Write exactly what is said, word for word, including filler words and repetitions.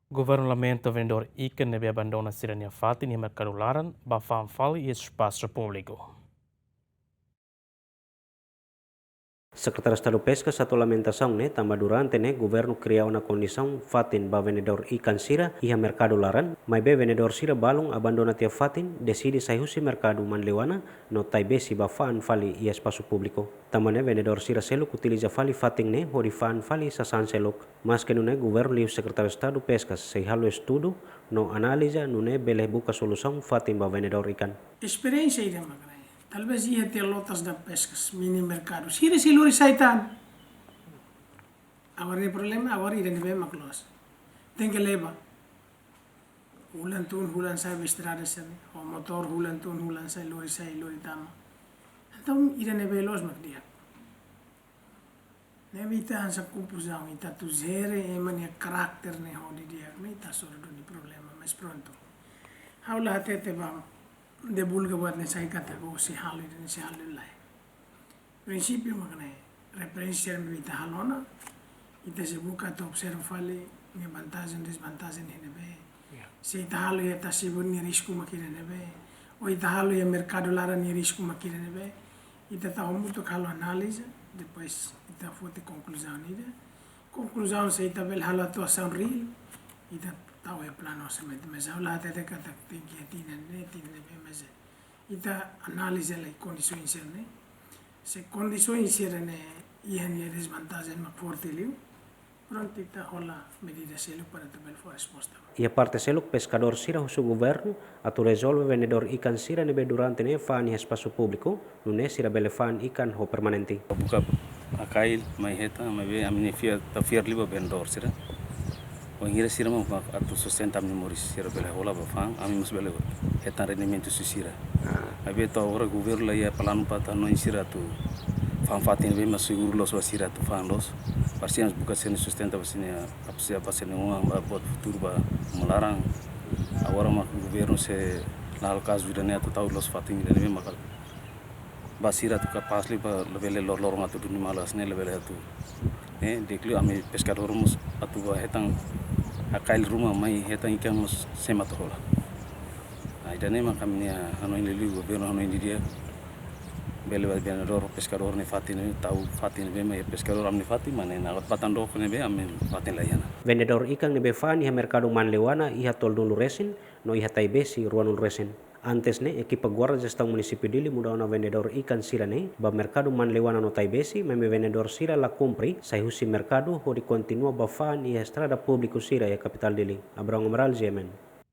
Governu lamenta vendedór ikan ne'ebé abandona sira-nia fatin iha merkadu laran ba fa'an fali iha espasu públiku. Sekretáriu Estadu Peskas hato'o lamentasaun ne'e tanba durante ne'e governu kria ona kondisaun fatin ba vendedór ikan sira iha merkadu laran, maibé vendedór sira balun abandona tiha fatin, deside sai husi merkadu Manleuana no Taibesi ba fa'an fali iha espasu públiku. Tanba ne'e vendedór sira seluk utiliza fali fatin ne'e hodi fa'an fali sasán seluk. Maske nune'e governu liuhusi Sekretáriu Estadu Peskas sei halo estudu no analiza nune'e bele buka solusaun fatin ba vendedór ikan. Esperiénsia ida mak ne'e. Talvés iha tiha lotas da peskas, mini merkadu. Sira sei lori sai tan. Agora ne'e problema, agora ida ne'ebé mak loos. Tenke leba. Hulan tun, hulan sa'e ba estrada sira-ne'e. Ho motór hulan tun, hulan sa'e, lori sai, lori tama. Entaun ida ne'ebé loos mak di'ak. Ne'ebé ita hanesan konfuzaun, ita atu jere ema nia karakter ne'e hodi di'ak ne'e ita hasoru duni problema, mas prontu. Ha'u la hatete ba, divulga buat ne'e sai katak ó sei halo ida ne'e, sei halo lae. Prinsípiu mak ne'e, referénsia ne'ebé ita halo ona, ita sei buka atu observa fali nia vantajen, desvantajen iha ne'ebé. Ya. Se ita halo iha Tasi-Ibun nia risku mak iha ne'ebé. Ou ita halo iha merkadu laran nia risku mak iha ne'ebé. Ita tau hamutuk halo analiza, depois ita foti konkluzaun ida. Konkluzaun se ita bele halo atuasaun reál, ita tau iha planu orsamentu, mas ha'u la hatete katak tenke iha tinan ne'e, tinan ne'ebé, mas ita analiza lai kondisaun sira-ne'e. Se kondisaun sira-ne'e iha nia desvantajen mak forte liu, prontu ita hola medida seluk para atu bele fó resposta. Iha parte seluk peskadór sira husu governu atu rezolve vendedór ikan sira ne'ebé durante ne'e fa'an iha espasu públiku, nune'e sira bele fa'an ikan ho permanente. Buka hakail mai hetan, maibé ami-nia fiar, ita fiar liu ba vendedór sira. Wainhira sira mak atu sustenta ami-nia moris, sira bele hola ba fa'an, ami mós bele hetan rendimentu husi sira. Ah. Maibé to'o agora governu la iha planu para atu hanoin sira atu fa'an fatin ne'ebé mak seguru loos ba sira atu fa'an loos. Para sira mós buka sira-nia sustenta ba sira-nia, apa sira, apa sira-nia oan ba buat futuru ba uma laran. Agora mak governu sei la halo kazu ida-ne'e atu tau loos fatin ida-ne'ebé mak ba sira atu kapás liu ba labele lor-loron atu duni malu hanesan ne'e, labele atu. Eh, di'ak liu ami peskadór mós atu ba hetan hakail ruma mai hetan ikan mós semo atu hola. Ah, ida-ne'e mak ami-nia hanoin liuliu, governu hanoin didi'ak. Bele ba vendedór, peskadór nia fatin ne'e, tau fatin ne'ebé mak iha peskadór ami-nia fatin, maibé ne'e na bat batan dok ne'ebé ami fatin la iha ona. Vendedór ikan ne'ebé fa'an iha merkadu Manleuana iha tolunulu resin, no iha Taibesi ruanulu resin. Antes ne'e, ekipa Guarda Jestaun Munisípiu Dili muda ona vendedór ikan sira-ne'e ba merkadu Manleuana no Taibesi, maibé vendedór sira la kumpre, sai husi merkadu hodi kontinua ba fa'an iha estrada públiku sira iha kapitál Dili. Abrão Amaral, G M N.